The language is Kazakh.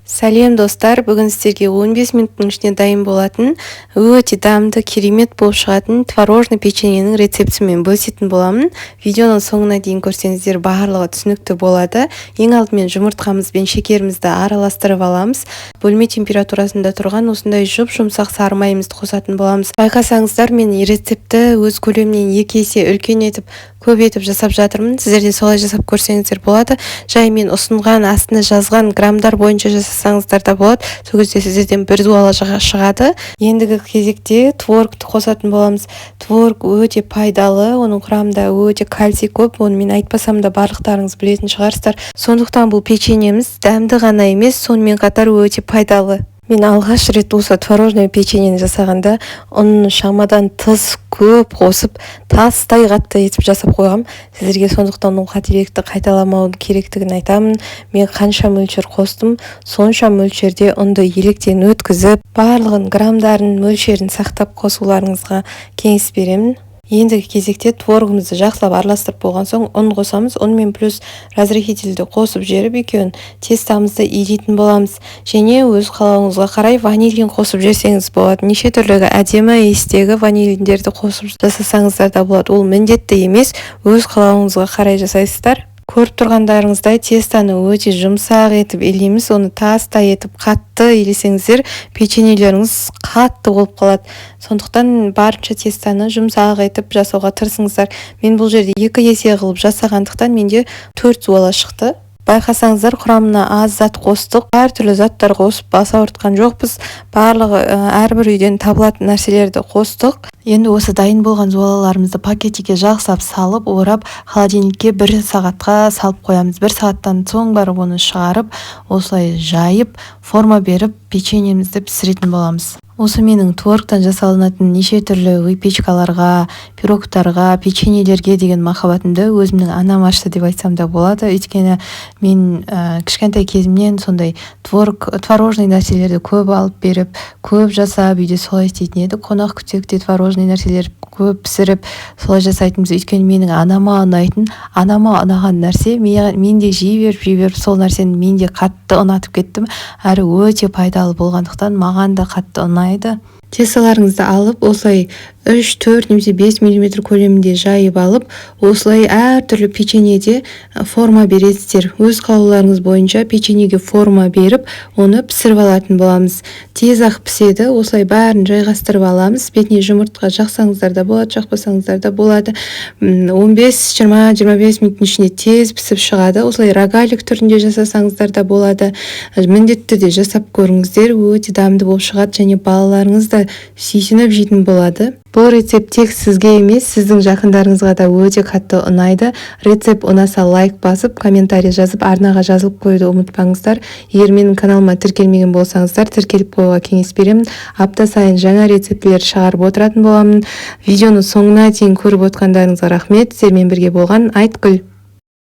Сәлем, достар! Бүгін сіздерге 15 минуттың ішінде дайын болатын, өте дәмді, керемет болып шығатын творожный печеньенің рецептімен бөлісетін боламын. Видеоның соңына дейін көрсеңіздер, барлығы түсінікті болады. Ең алдымен жұмыртқамыз бен шекерімізді араластырып аламыз. Бөлме температурасында тұрған осындай жұп-жұмсақ сары майымызды қосатын боламыз. Байқасаңыздар, мен рецептті өз көлемінен 2 есе үлкен етіп, көп етіп жасап жатырмын. Сіздер де солай жасап көрсеңіздер болады. Жай мен ұсынған, астына жазған граммдар бойынша жасасаңыздар да болады. Сол кезде сіздерден бір зуала шығады. Ендігі кезекте творогты қосатын боламыз. Творог өте пайдалы, оның құрамында өте кальций көп. Оны мен айтпасам да, барлықтарыңыз білетін шығарсыздар. Сондықтан бұл печеньеміз дәмді ғана емес, сонымен қатар өте пайдалы. Мен алғаш рет осы творожный печеньені жасағанда ұн шамадан тыс көп қосып, тастай қатты етіп жасап қойғам. Сіздерге сондықтан ол қателікті қайталамау керектігін айтамын. Мен қанша мөлшер қостым, сонша мөлшерде ұнды електен өткізіп, барлығын граммдарын, мөлшерін сақтап қосуларыңызға кеңес беремін. Ендігі кезекте творогымызды жақсылап араластырып болған соң, ұн қосамыз. Ұн мен плюс разрыхлительді қосып жіберіп, екеуін тестомызды илейтін боламыз. Және өз қалауыңызға қарай ванилин қосып жіберсеңіз болады. Неше түрлі әдемі иістегі ванилиндерді қосып жасасаңыздар да болады. Ол міндетті емес, өз қалауыңызға қарай жасайсыздар. Көріп тұрғандарыңыздай, тестоны өте жұмсақ етіп илейміз. Оны тастай етіп қатты илесеңіздер, печеньелеріңіз қатты болып қалады. Сондықтан барынша тестоны жұмсақ етіп жасауға тырысыңыздар. Мен бұл жерде 2 есе қылып жасағандықтан, менде төрт зуала шықты. Байқасаңыздар, құрамына аз зат қостық, әртүрлі заттар қосып бас ауыртқан жоқпыз. Барлығы әрбір үйден табылатын нәрселерді қостық. Енді осы дайын болған зуалаларымызды пакетикке жақсылап салып, орап, холодильникке бір сағатқа салып қоямыз. Бір сағаттан соң барып оны шығарып, осылай жайып, форма беріп, печеньемізді пісіретін боламыз. Осы менің творогтан жасалынатын неше түрлі выпечкаларға, пирогтарға, печеньелерге деген махаббатымды өзімнің анам ашты деп айтсам да болады. Өйткені мен кішкентай кезімнен сондай творог, творожный нәрселерді көп алып беріп, көп жасап, үйде солай істейтін едік. Қонақ күтсек те, творожный нәрселер көп пісіріп, солай жасайтынбыз. Өйткені менің анама ұнайтын, анама ұнаған нәрсе мен де жей беріп, жей беріп, сол нәрсені мен де қатты ұнатып кеттім. Әрі өте пайдалы болғандықтан, маған да қатты ұнайды. Тестоларыңызды алып, осылай 3, 4 немесе 5 миллиметр көлемінде жайып алып, осылай әртүрлі печеньеде форма бересіздер. Өз қалауларыңыз бойынша печеньеге форма беріп, оны пісіріп алатын боламыз. Тез ақ піседі. Осылай бәрін жайғастырып аламыз. Бетіне жұмыртқа жақсаңыздар да болады, жақпасаңыздар да болады. 15, 20, 25 минуттың ішінде тез пісіп шығады. Осылай рогалик түрінде жасасаңыздар да болады. Міндетті түрде жасап көріңіздер, өте дәмді болып шығады және балаларыңыз да сүйсініп жейтін болады. Бұл рецепт тек сізге емес, сіздің жақындарыңызға да өте қатты ұнайды. Рецепт ұнаса, лайк басып, комментарий жазып, арнаға жазылып қоюды ұмытпаңыздар. Егер менің каналыма тіркелмеген болсаңыздар, тіркеліп қоюға кеңес беремін. Апта сайын жаңа рецептілер шығарып отыратын боламын. Видеоны соңына дейін көріп отқандарыңызға рахмет. Сіздермен бірге болған Айткүл.